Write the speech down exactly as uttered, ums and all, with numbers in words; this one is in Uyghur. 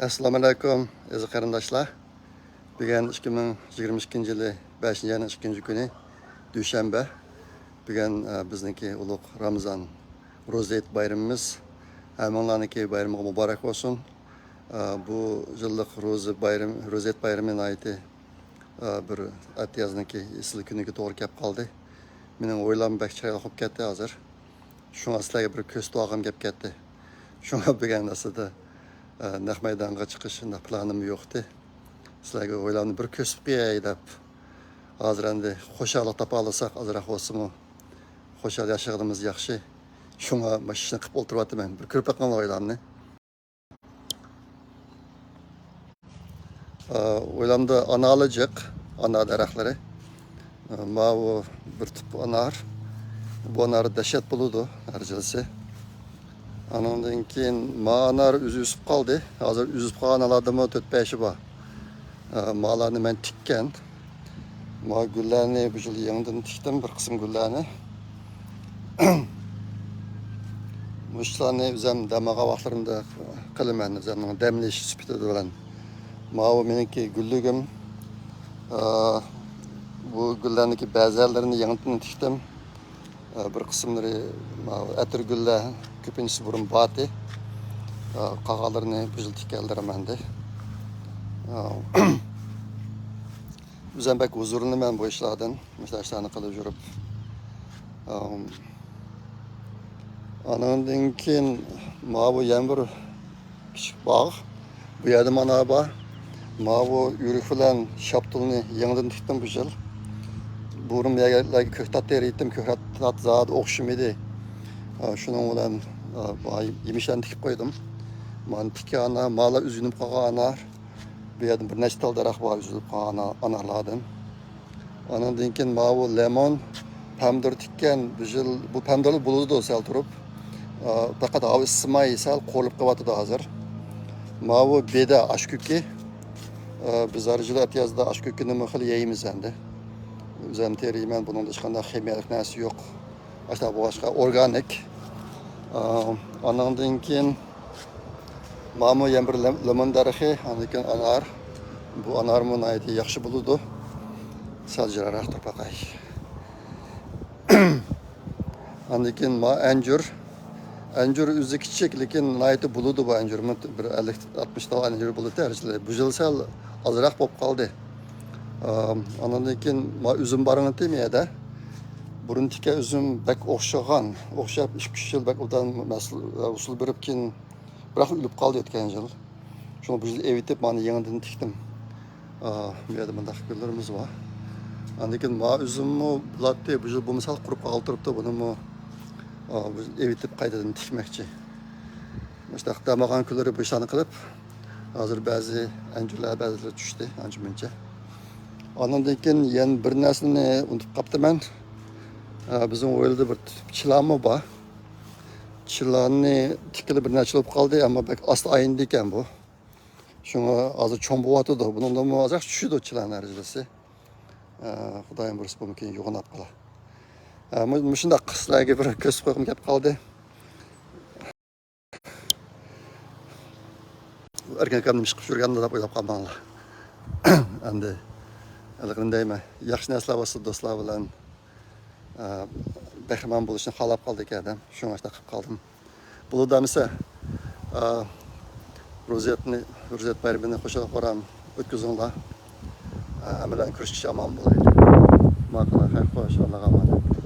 ئەسسالامۇئەلەيكۇم، ئەزىز قېرىنداشلار. بۈگۈن ئىككى مىڭ يىگىرمە ئىككىنچى يىلى بەشىنچى ئاينىڭ ئىككىنچى كۈنى، دۈشەنبە. بۈگۈن، ئە، بىزنىڭكى ئۇلۇغ رامىزان روزا ھېيت بايرىمىمىز ھەممىڭلارنىڭكى بايرىمىغا مۇبارەك بولسۇن. ئە، بۇ يىللىق روزا بايرىمى، روزا ھېيت بايرىمى ناھايىتى، ئە، بىر ئەتىيازنىڭكى ئېسىل كۈنىگە توغرا كەپ قالدى. مېنىڭ ھويلام بەك چىرايلىق بولۇپ كەتتى ھازىر. شۇڭا سىلەرگە بىر كۆرسىتىۋالغۇم كەپ كەتتى. شۇڭا بۈگۈن ئەسلىدە، ئە، نەق مەيدانغا چىقىش شۇنداق پىلانىم يوقتى. سىلەرگە ھويلامنى بىر كۆرسىتىپ قوياي دەپ. ھازىر ئەمدى خۇشاللىق تاپالىساق، ئازراق بولسىمۇ خۇشال ياشىغىنىمىز ياخشى. شۇڭا مۇشۇ ئىشنى قىلىپ ئولتۇرۇۋاتىمەن. بىر كۆرۈپ بېقىڭلار ھويلامنى. ئا، ھويلامدا ئانارلار جىق، ئانار دەرەخلىرى. ئا، ماۋۇ بىر تۈپ ئانار. بۇ ئانار دەھشەت بولىدۇ، ھەر يىلسى. ئانىڭدىن كېيىن ما ئانار ئۆزى ئۆسۈپ قالدى. ھازىر ئۆسۈپ قالغان ئانارلاردىنمۇ تۆت بەشى بار. ئا، مالارنى مەن تىككەن. ما گۈللەرنى بۇ يىل يېڭىدىن تىكتىم، بىر قىسىم گۈللەرنى. مۇشۇلارنى ئۆزۈم دەم ئالغان ۋاقىتلىرىمدا قىلىمەن، ئۆزۈمنىڭ دەم ئېلىش سۈپىتى بىلەن. ماۋۇ مېنىڭكى گۈللۈكۈم. ئا، بۇ گۈللەرنىڭكى بەزىلىرىنى يېڭىدىن تىكتىم. ئا، بىر قىسىملىرى ماۋۇ ئەتىر گۈللەر، كۆپىنچىسى بۇرۇن بارتى. ئا، قالغانلىرىنى بۇ يىل تىككەنلىرىم ئەمدى. ئا، ئۆزۈم بەك ھۇزۇرلىنىمەن بۇ ئىشلاردىن، مۇشۇنداق ئىشلارنى قىلىپ يۈرۈپ. ئام، ئانىڭدىن كېيىن ماۋۇ يەنە بىر كىچىك باغ. بۇ يەردە مانا بار. ماۋۇ ئۆرۈك بىلەن شاپتۇلنى يېڭىدىن تىكتىم بۇ يىل. بۇرۇن بۇ يەرلەرگە كۆكتات تېرىيتتىم، كۆكتات زادى ئوخشىمىدى. ئا، شۇنىڭ بىلەن، ئا، يېمىشلەرنى تىكىپ قويدۇم. مانا تىككەن ئانار، مالا ئۈزۈلۈپ قالغان ئانار. بۇ يەردە بىر نەچچە تال دەرەخ بار، ئۈزۈلۈپ قالغان ئانا-، ئانارلاردىن. ئانىڭدىن كېيىن ماۋۇ لېمون، پەمىدۇر تىككەن. بۇ يىل بۇ پەمىدۇرلار بولىدۇ سەل تۇرۇپ. ئا، پەقەت ھاۋا ئىسسىماي، سەل قورۇلۇپ قېلىۋاتىدۇ ھازىر. ماۋۇ بېدە ئاشكۆكى. ئا، بىز ھەر يىل ئەتىيازدا ئاشكۆكىنىمۇ خېلى يەيمىز ئەمدى. ئۆزۈم تېرىيمەن، بۇنىڭدا ھېچقانداق خىمىيەلىك نەرسە يوق. ئاشۇنداق بولغاچقا ئورگانىك. ئا، ئانىڭدىن كېيىن ماۋۇ يەنە بىر لىم-، لىمون دەرىخى، ئاندىن كېيىن ئانار. بۇ ئانارمۇ ناھايىتى ياخشى بولىدۇ. سەل جىراراق تۇرۇپ باقاي. ئاندىن كېيىن ما ئەنجۈر. ئەنجۈر ئۆزى كىچىك، لېكىن ناھايىتى بولىدۇ بۇ ئەنجۈرمۇ. بىر ئەللىك، ئاتمىش تال ئەنجۈر بولىدۇ ھەر يىلى. بۇ يىل سەل ئازراق بولۇپ قالدى. ئام، ئاندىن كېيىن ما ئۈزۈم بارغانتى مۇ يەردە. بۇرۇن تىككەن ئۈزۈم بەك ئوخشىغان. ئوخشاپ ئىككى، ئۈچ يىل بەك ئوبدان مەسۇل-، ھوسۇل بېرىپ كېيىن بىراق ئۆلۈپ قالدى ئۆتكەن يىل. شۇڭا بۇ يىل ئېۋىتىپ، مانا يېڭىدىن تىكتىم. ئا، بۇ يەردە مۇنداق گۈللىرىمىز بار. ئاندىن كېيىن ما ئۈزۈممۇ بولاتتى، بۇ يىل بولمىسا قۇرۇپ قالغىلى تۇرۇپتۇ، بۇنىمۇ، ئا، بۇ يىل ئېۋىتىپ قايتىدىن تىكمەكچى. مۇشۇنداق دەم ئالغان كۈنلىرى بۇ ئىشلارنى قىلىپ، ھازىر بەزى ئەنجۈرلەر، بەزىلىرى چۈشتى، ئانچە مۇنچە. ئاندىن كېيىن يەنە بىر نەرسىنى ئۇنتۇپ قاپتىمەن. ئا، بىزنىڭ ھويلىدا بىر تۈپ چىلانمۇ بار. چىلاننى تىككىلى بىر نەچچە يىل بولۇپ قالدى، ئەمما بەك ئاستا ئايلىنىدىكەن بۇ. شۇڭا ھازىر چوڭ بولۇۋاتىدۇ. بۇنىڭدىنمۇ ئازراق چۈشىدۇ چىلان دەرىجىسى. ئە، خۇدايىم بۇيرۇسا بۇمۇ كېيىن يوغىناپ قالا. ئە، مۇ-، مۇشۇنداق سىلەرگە بىر كۆرسىتىپ قويغۇم كەپ قالدى. ئەركىن ئاكام نېمە ئىش قىلىپ يۈرگەندۇ دەپ ئويلاپ قالماڭلار. ئەمدى ھېلىقىنى دەيمەن. ياخشى نەرسىلەر بولسا دوستلار بىلەن، ئە، بەھرىمەن بولۇشنى خالاپ قالدى ئىكەن ئادەم. شۇڭا شۇنداق قىلىپ قالدىم. بولىدۇ ئەمىسە، ئا، روزىيەتنى، روزىيەت بايرىمىنى خۇشال-خۇرام ئۆتكۈزۈڭلار. ئا، ھەممىلەرنى كۆرۈشكىچە ئامان بولۇڭ. ماقۇل، خەير خوش، ئاللاغا ئامانەت.